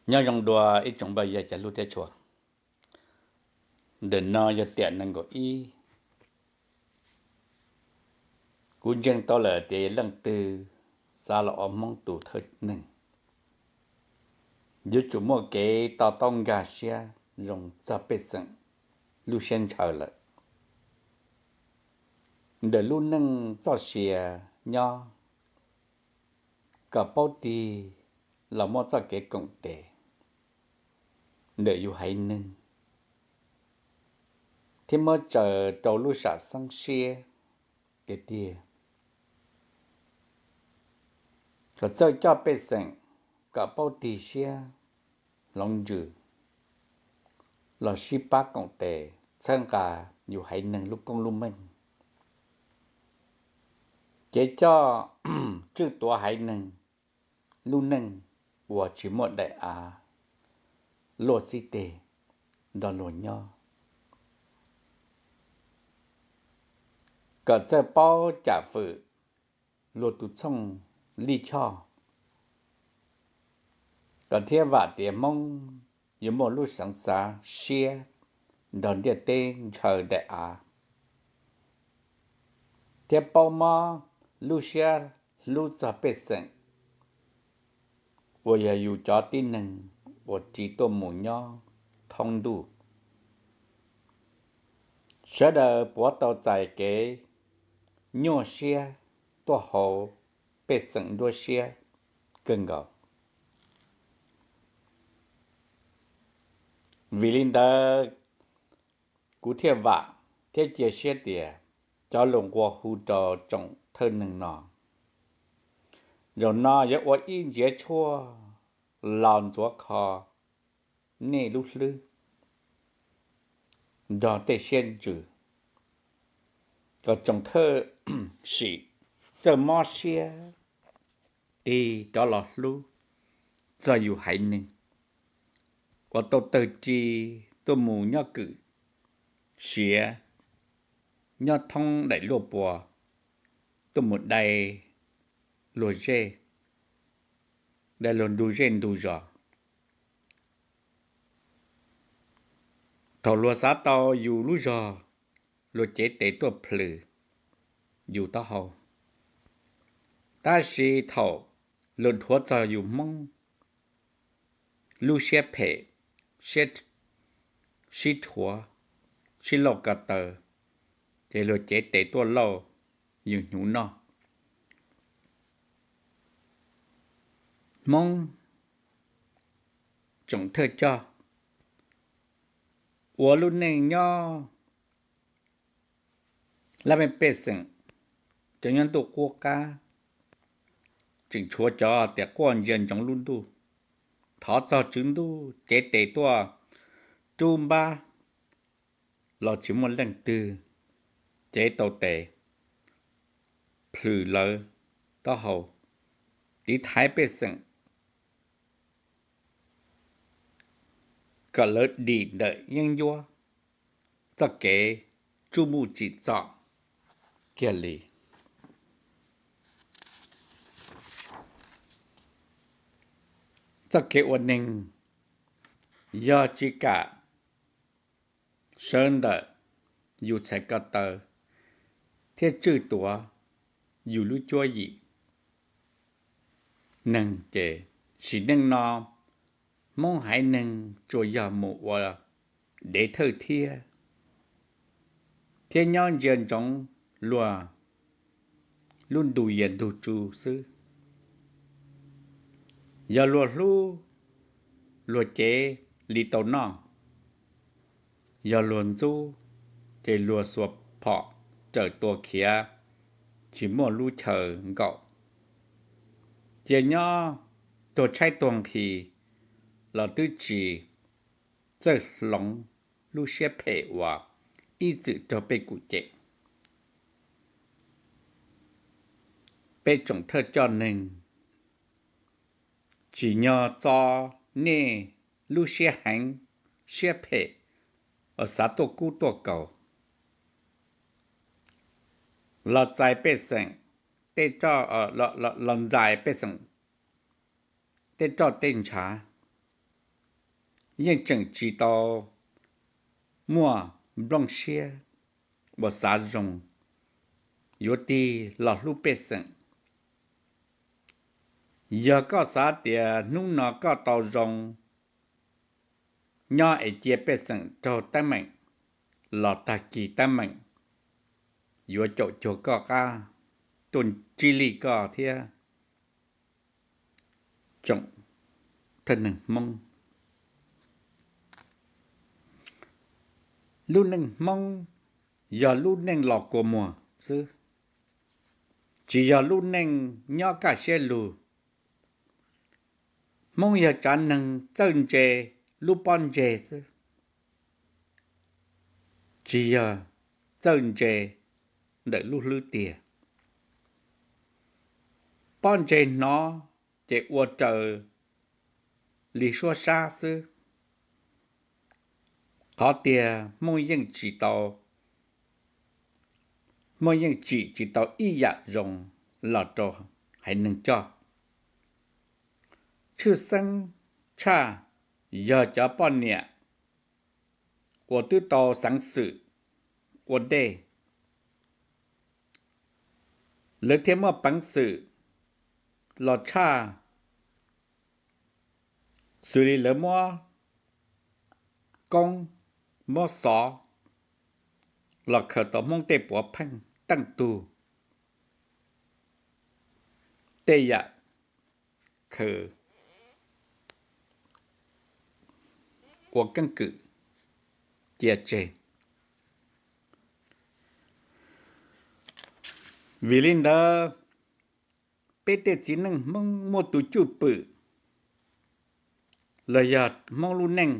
Nyob zoo dua ib tsoom phooj ywg cov hlub thiab tshua. Ntawm no yog tiam nees nkaum ib. Kuv ntseeg tau lawm tias yog leej twg xav los ua Hmoob tus thawj neeg, yuav tsum muaj kev to taub nkag siab zoo txog pej xeem lub siab ntshaw lawm. Ntawm lub neej txoj sia nyob kom paub tig los muab txoj kev koom tes ntawm yus haiv neeg thiab muab tsaws rau lub sam xeeb siab tiag tiag. Kom txawj coj pej xeem kom paub tig siab hloov ntsws los sib pab koom tes txhawb nqa yus haiv neeg lub koob lub meej. Kev coj tswj tuav haiv neeg lub neej uas tsis muaj daim av luaj xib teg nrog luag nyob. Kom txawj paub cam fwm luag tus txhooj lij choj, kom thiaj vam tias Hmoob yuav muaj lub xeev xav siab nrog ntiaj teb ntshaw daim av, thiab paub mob lub siab hlub txog pej xeem uas yog yus cov tib neeg uas ris tuaj mus nyob thoob ntuj. Sawv daws puav tau txais kev nyuaj siab tuaj hauv pej xeem nruab siab kawg nkaus. Vim li ntawd, kuv thiaj vam thiab cia siab tias cov lus nqua hu rau tsoom thawj neeg no, zaum no yuav ua ib ntsiav tshuaj los ntxuav kho nej lub hlwb nrog tej siab ntsws, kom tsoom thawj sim txawj mob siab tig rov los hlub txog yus haiv neeg uas tau tawg ris tuaj mus nyob kwm siav nyob thoob daim luaj puas tuaj mus dai luag zej, dai luag ntug zej ntug zos. Thaum luag xav tau yus lub zog, luag cev tes tuaj plhws yus taub hau. Tab sis thaum luag dhuav txog yus Hmoob lub siab phem, sib rhuav, sib lauj ko taw, ces luag cev tes tuaj lauj yus hnyuv noj. Hmoob tsoom thawj coj ua lub neej nyob lab mej pej xeem, cov nyob ntuj qub qab, tseem tshuav cov tias quaj ntsia ntsoov lub ntuj, thov txog Tswv Ntuj cev tes tuaj rub npab los tsis muaj leej twg cev tau tes plhws lawv taub hau, tiv thaiv pej xeem kom lawv dim ntawm yeeb ncuab txoj kev tsuj muj tsim txom kiag li. Txoj kev ua neeg yog tsis kam sawv ntawm yus txhais ko taw thiab tswj tuav yus lub cuab yim neeg ces sim neej no Hmoob haiv neeg tsuas yog mus ua dev thawj thiab, thiab nyob ntsia ntsoov luag lub ntu yias ntug tsu xwb. Yog luag hlub, luag cev li tau noj, yog luag ntxub, ces luag xuas phom raws tua khiav tsis muaj lub chaw nkaum. Cia nyob tuag tshaib tuag nqhis los twb tsis txawj hloov lub siab phem uas ib txwm raug peb kum cem. Peb tsoom thawj coj neeg, tsim nyog txo nej lub siab heev siab phem uas xav tuaj kub tuaj kaus los txais pej xeem, los ntxais pej xeem tej roj tej ntshav, yeej tseem tsis tau muaj nplooj siab uas xav zoo yuav tig los hlub pej xeem. Yog koj xav tias hnub no koj tau zoo nyob es cia pej xeem raug teeb meem los tag kis teeb meem yuav caum cuag koj qab tuaj ntsib lij koj thiab tsoom thawj neeg Hmoob. Lub neej Hmoob yog lub neej los kua muag xwb, tsis yog lub neej nyob kaj siab lug. Hmoob yog tsav neeg txawj ntse lub pob ntseg xwb, tsis yog txawj ntse ntawm lub hlwb tiag. Pob ntseg hnov ces ua raws li suab sab xwb. Qhov tiag Hmoob yeej tsis tau, Hmoob yeej tsim tsis tau ib yam zoo los rau haiv neeg coj. Tshwj xeeb tshaj yog cov poj niam uas twb tau xeev xwm ua ntej, lawv thiaj muaj peev xwm los tshaj, xws li lawv muab koob muab xov los khaws tau Hmoob tej puav pheej teej tug tej yam khaws ua keeb kwm cia tseg. Vim li ntawd, peb tej txiv neej Hmoob muaj tus cwj pwm los yog Hmoob lub neej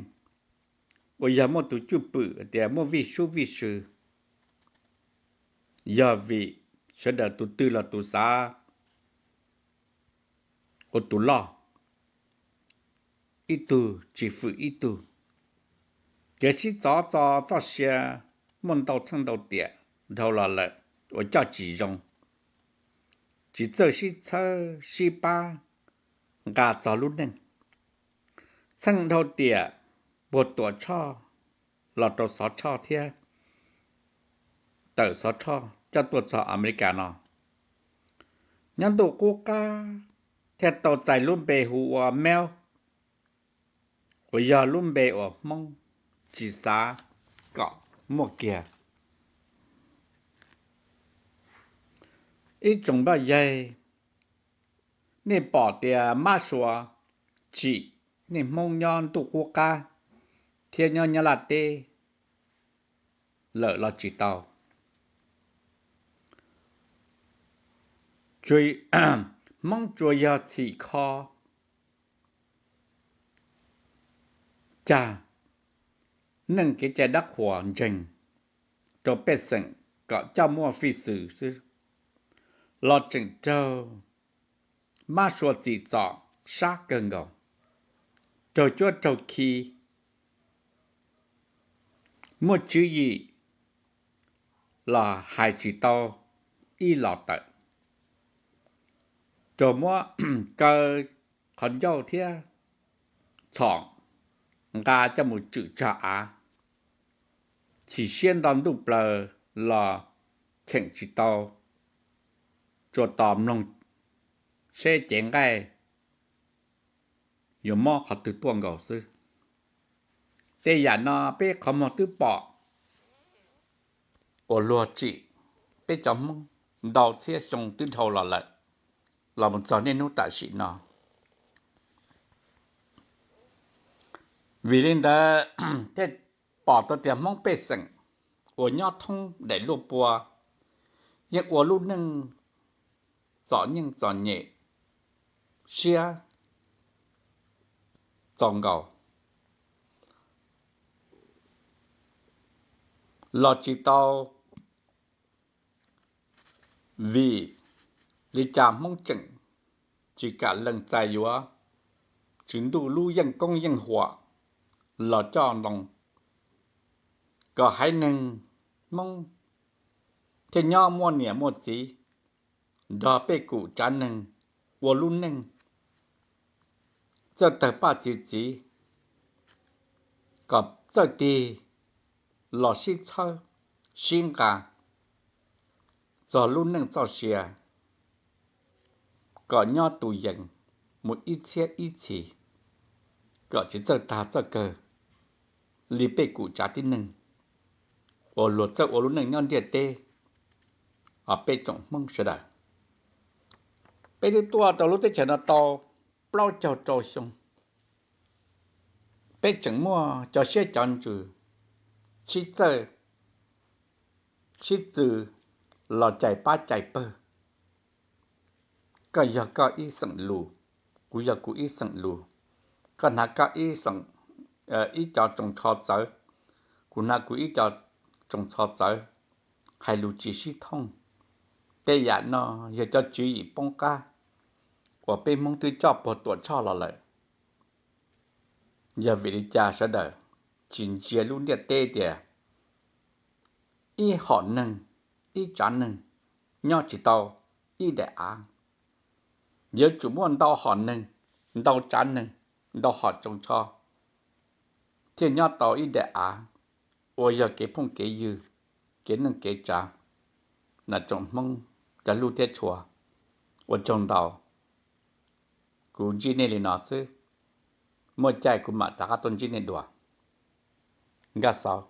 uas yog muaj tus cwj pwm tias muaj vij sub vij sw, yog vim sawv daws tus twg los tus xav ua tus loj, ib tug tsis fwm ib tug. Kev sib txov txo txoj sia muaj ntau txheej ntau tiam dhau los lawm uas coj tsis zoo, tsis txawj sib txhawb sib pab nqa txog lub neej. Txheej dhau tiam puag Tuam Tshoj los rau Xov Tshoj thiab tawm Xov Tshoj coj tuaj txog Amelikas no. Nyob ntuj qub qab thiaj tau txais lub npe hu ua Meb, uas yog lub npe uas Hmoob tsis xav kom muaj kiag. Ib tsoom npaj yaig, nej pom tias mab sua tsim nej Hmoob nyob ntuj qub qab thiab nyob Nyab Laj teb lawm los tsis tau. Hmoob tsuas yog txhim kho cag neej kev cai dab qhuas ntseeg rau pej xeem kom coj muaj fij xwm xwb, los tseem raug mab sua txim txom sab kawg nkaus, raug cuab raug khi, muaj tswv yim los hais tsis tau ib los tawm, raug muab kaw qhov ncauj thiab txhom nqa coj mus tswm tsag av, chim siab nto ntuj plaws los cheem tsis tau, tsuas tos mloog seb cev nqaij yuav mob qhov twg tuaj nkaus xwb. Tej yam no peb qhov muag twb pom uas luag tsim peb cov Hmoob ntau txhiab xyoo twb dhau los lawm, los mus txog niaj hnub tam sim no. Vim li ntawd, thiaj pom tau tias Hmoob pej xeem uas nyob thoob daim luaj pua yeej ua lub neej txom nyem txom nyem siab txaus nkaus, los tsis tau vim li cas Hmoob tseem tsis kam lees txais yuav Tswv Ntuj lub yeej koob yeej huam los coj ntoo, kom haiv neeg Hmoob thiaj nyob muaj niam muaj txiv, nrog pej kum tsav neeg ua lub neej txawj tawg paj txi txiv, kom txawj tig los sib txhawb, sib nqa txog lub neej txoj sia, kom nyob tu yees mus ib txhiab ib txhis, kom tsis txawj tag txawj kawg li peb kuv tsav tib neeg uas luag txawj ua lub neej nyob ntiaj teb. Peb tsoom Hmoob sawv daws, peb twb tuaj rau lub teb chaws no tau plaub caug rau xyoo, peb tseem muaj cov siab cov ntsws sib txawj sib txwv los cais pab cais pawg. Koj yog koj ib xeem lus, kuv yog kuv ib xeem lus, koj hnav koj ib xeem, ib co tsoos tsho txawv, kuv hnav kuv ib co tsoos tsho txawv, hais lus tsis sib thooj. Tej yam no yog cov tswv yim poob qab uas peb Hmoob twb coj puag Tuam Tshoj los lawm. Yog vim li cas sawv daws tsis ntsia lub ntiaj teb tias ib hom neeg, ib tsav neeg nyob tsis tau ib daim av? Yuav tsum muaj ntau hom neeg, ntau tsav neeg, ntau hom tsoos tsho thiaj nyob tau ib daim av uas yog kev phooj kev ywg, kev neej kev tsav. Nas tsoom Hmoob cov hlub thiab tshua, ua tsaug ntau. Kuv ntsib nej li no xwb, muaj caij kuv mam rov qab tuaj ntsib nej dua. Nkaj Xauv.